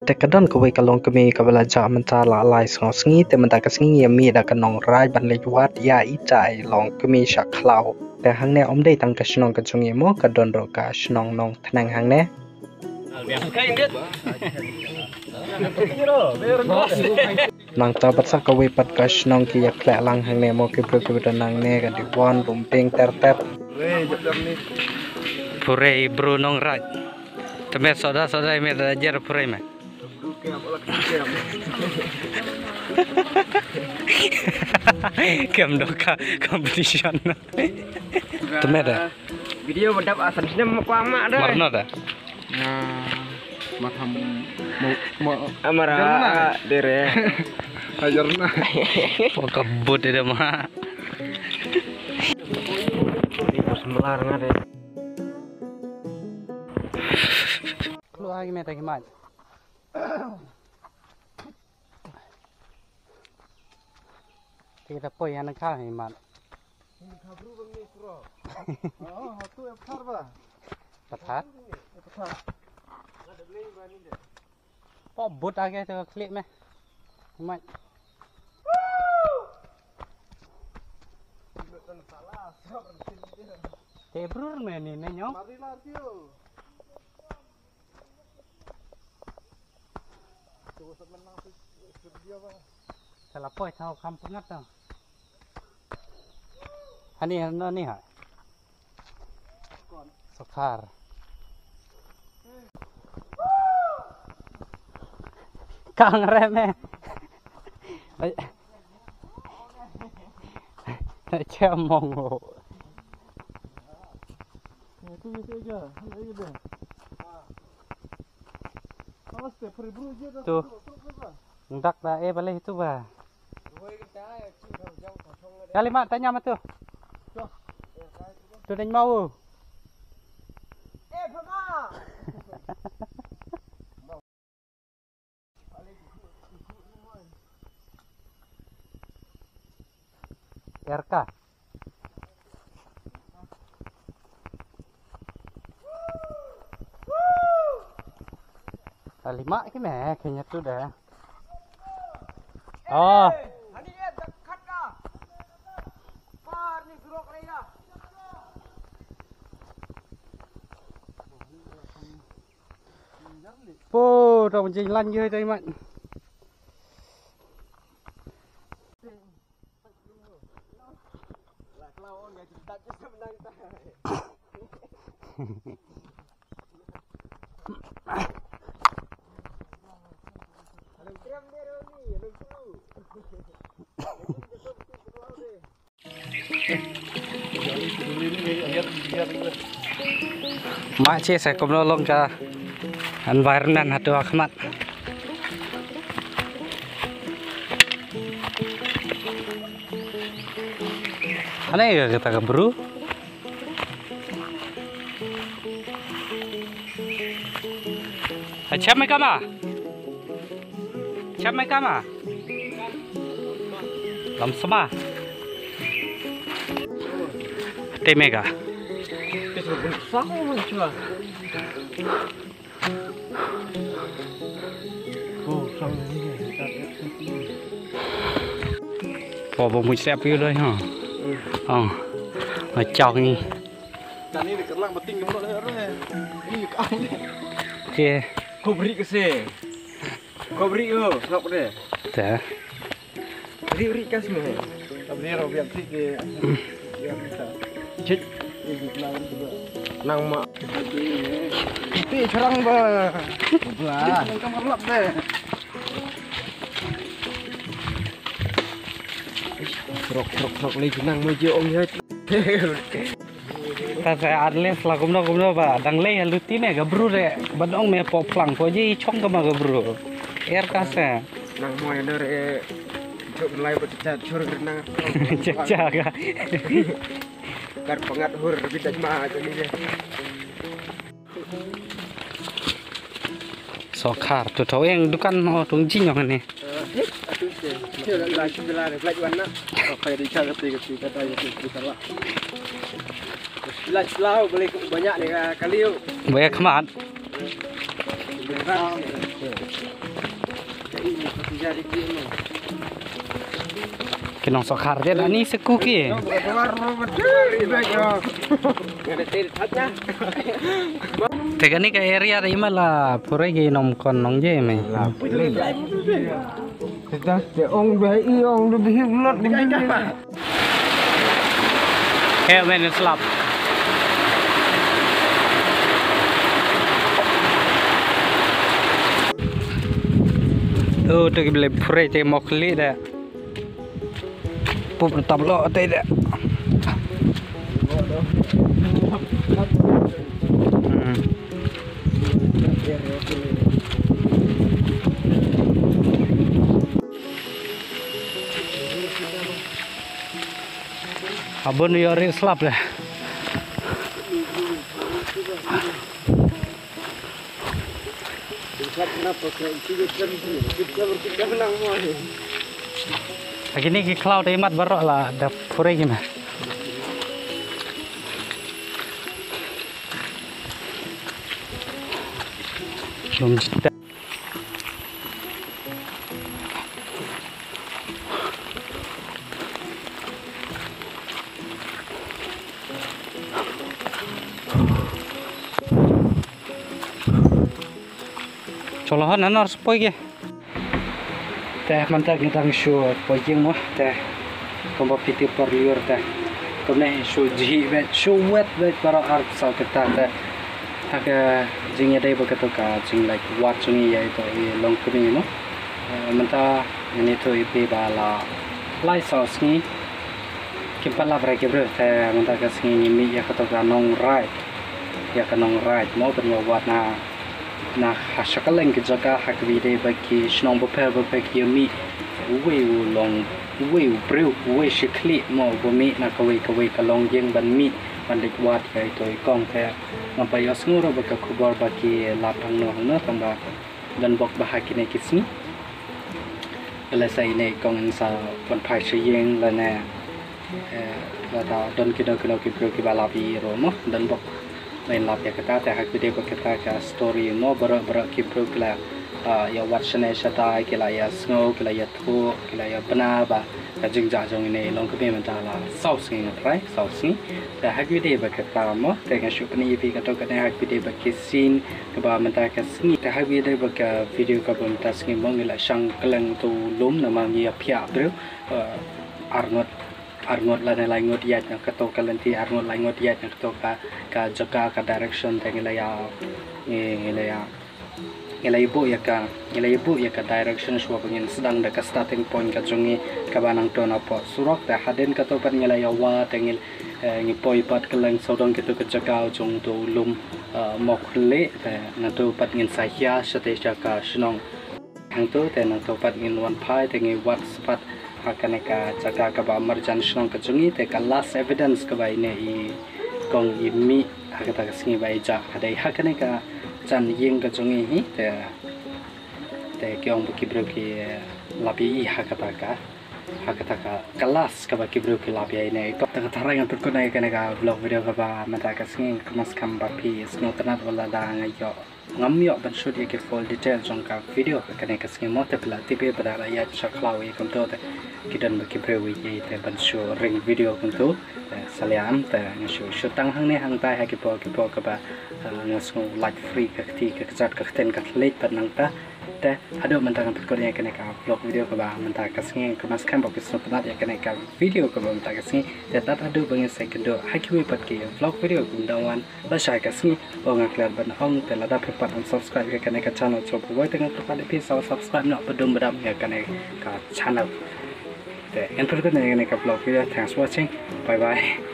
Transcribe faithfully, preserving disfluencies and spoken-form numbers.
Te ka don kawei ka longkmie kaba la jah mynta la lai sngew sngi, te mynta ka sngi ïa mih da ka nongraij ban leit wad ïa ita i longkmie sha khlaw. Te hangne ym dei tang ka shnong ka jong i mo, ka don ruh ka shnong Nongthneng hangne. Nangta bad sa kawei pat ka shnong ki ïa khleh lang hangne mo, ki briew kiba don hangne ka Diwan, Rumping, ter ter. Purei bru Nongraij. Te me soda soda me da jer purei me. Kem doka competition. Te me da. Video ba dap asan snem ma kwa ma da. Marno da. Nah, makham mo mo Amara Jarna. Dere. Ajarna. Oh, kabut dia mah. Semelar ngade. Keluar lagi meta kimat. Kita poi yang nakal ni mat. Ini kabru bang ni suro. Oh, tu yang besar bah. Patat. Yang besar. Ada beli bani deh. Pok but age tu klik meh. Mat. Tebrur meh ni ne nyong. Mari lah tu. Te la poi thaw kham pyngat tau. Hani, hani, ha. Sokhar. Kang rem eh. Ai. Ai, che mong o. Tu. Ndak da e balei tu ba. Kali mat tanya matu. Tu dan mau. R K. Lima ki me kenya tu dah. Oh. Po, tau jing lan ye tai mat. Ma che sa kumno long ka environment hato akhmat. Ane ka kata ka bru. Acha me kama. Chap mai kama. Lam sama. Te mega. Bo bo mu sep yu doi ha. Oh. Ma chok ni. Tani de kerlang beting kemno le re. Ni ka. Oke. Ko beri ke se. Ko beri ko, sop de. Ta. Beri beri kas me. Ko beri ro biak ti ke. Biak ta. Cik. Ini kelang juga. Nang ma. Ti serang ba. Ba. Nang kam lap de. Rok rok rok le nang mo je ong ya. Ta sa at least la kumno kumno ba dang lei ha luti ne ka bru re ba dong me pop plang ko ji chong ka ma ka bru. Er ka sa. Nang mo ya re chok lai ba cha chur nang. Cha cha ka. Kar pangat hur bi ta ma ka ni de. Sokhar tu thau eng dukan mo tung jing ong ne. Banyak khmat. Ki nongsohkhar te da ni seku ki. Te kane ka area da ima la pura ki nongkon nongje me. Kita te ong dei ong dei him lot. He men slap. Oh, tu ki bele pura te mokli da. Pup tam lo te da. Hmm. Abon yo ri slap le. Lagi ni ki khlaw dei mat baroh la da pura ki na. Lum jita. Cholo han anor spoi ke. Te mynta ngi dang shu poi ïing mo te. Kumba phi tip por lyiur te. Kumne shu jhi bad shu wet bad baroh arphew saw kynta te. Ha ka jingïadei bad kato ka jingleit wad jong ngi ïa ito i longkmie mo. Eh, mynta ngin ïathuh ïa phi ba la lai saw sngi. Kim pat lap re ki briew te mynta ka sngi ngi mih ïa kato ka nongraij. Ïa ka nongraij mo ban ïa wad na na ha sha kylleng ki jaka ha kaba ïadei bad ki shnong bapher bapher ki ïa mih. Uwei u long uwei u briew uwei shi khlieh mo uba mih na kawei kawei ka longïing ban mih ban leit wad ïa ito i kong te. Ngam pat ïohsngew ruh ba ka khubor ba ki lap hangno hangno tang ba don bok ba ha kine ki sngi. Lehse ine i kong in sa wan phai sha ïing lane eh, lada don kino kino ki briew kiba lap ïa i ruh mo don bok. Lane lap ïa kata te ha kaba ïadei bad kata ka story mo baroh baroh ki briew ki la, ah, ïa wad shane shatai ki la ïa sngew ki la ïathuh ki la ïa bna ba ka jingjia jong ine i longkmie mynta la saw sngi nga trai saw sngi. Te ha kaba ïadei bad kata mo te nga shu pyni ïa phi kato kane ha kaba ïadei bad ki scene kaba mynta ka sngi te ha kaba ïadei bad ka video kaba mynta sngi mo ngi la shang kylleng uto u lum namar ngi ïa phiah briew, eh, arngut arngut lane laingut ïaid na kato ka lynti arngut laingut ïaid na kato ka ka jaka ka direction te ngi la ïa ngi ngi la ïa ngi la ïa buh ïa ka ngi la ïa buh ïa ka direction shuwa ba ngin sdang da ka starting point ka jong ngi kaba nangto na pdeng surok te hadien kato pat ngi la ïa wad te ngi eh, ngi poi pat kylleng sawdong kito ka jaka jong uto u lum eh, Mawkhlieh te nangto pat ngin sa hia shatei sha ka shnong. Hangto te nangto pat ngin wan phai te ngi wad spat ha kane ka jaka kaba marjan shnong ka jong ngi te ka last evidence kaba ine i kong i mih ha kata ka sngi ba i jah ka dei ha kane ka jan ïing ka jong ngi hi te te ki ong ba ki briew ki lap ïa i ha kata ka ha kata ka ka last kaba ki briew ki lap ïa ine i kong. Te ka tharai ngan pynkut ïa kane ka vlog video kaba mynta ka sngi kaba skhem ba phi sngewtynnat wat lada nga ïoh ngam ïoh ban shoot ïa ki full detail jong ka video ha kane ka sngi mo te phi la tip ïa ba da la ïaid sha khlaw ïa kumto te ki don ba ki briew ïa te ban shu ring video kumto te salia am te nga shu shoot tang hangne hangtai ha ki por ki por kaba, ah, nga sngew lait free ka kti ka kjat ka ktien ka thylliej pat nangta te haduh mynta ngan pynkut ïa kane ka vlog video kaba mynta ka sngi kaba skhem ba phi sngewtynnat ïa kane ka video kaba mynta ka sngi te tad haduh ba ngin sa ïakynduh ha kiwei pat ki vlog video kaba dang wan. Lashai ka sngi, o nga klet ban ong te lada phi pat ym subscribe ïa kane ka channel shuwa ba wai te nga kyrpad ïa phi sa subscribe noh ba dum ba dam ïa kane ka channel. Te ngan pynkut ïa kane ka vlog video. Thanks for watching. Bye bye.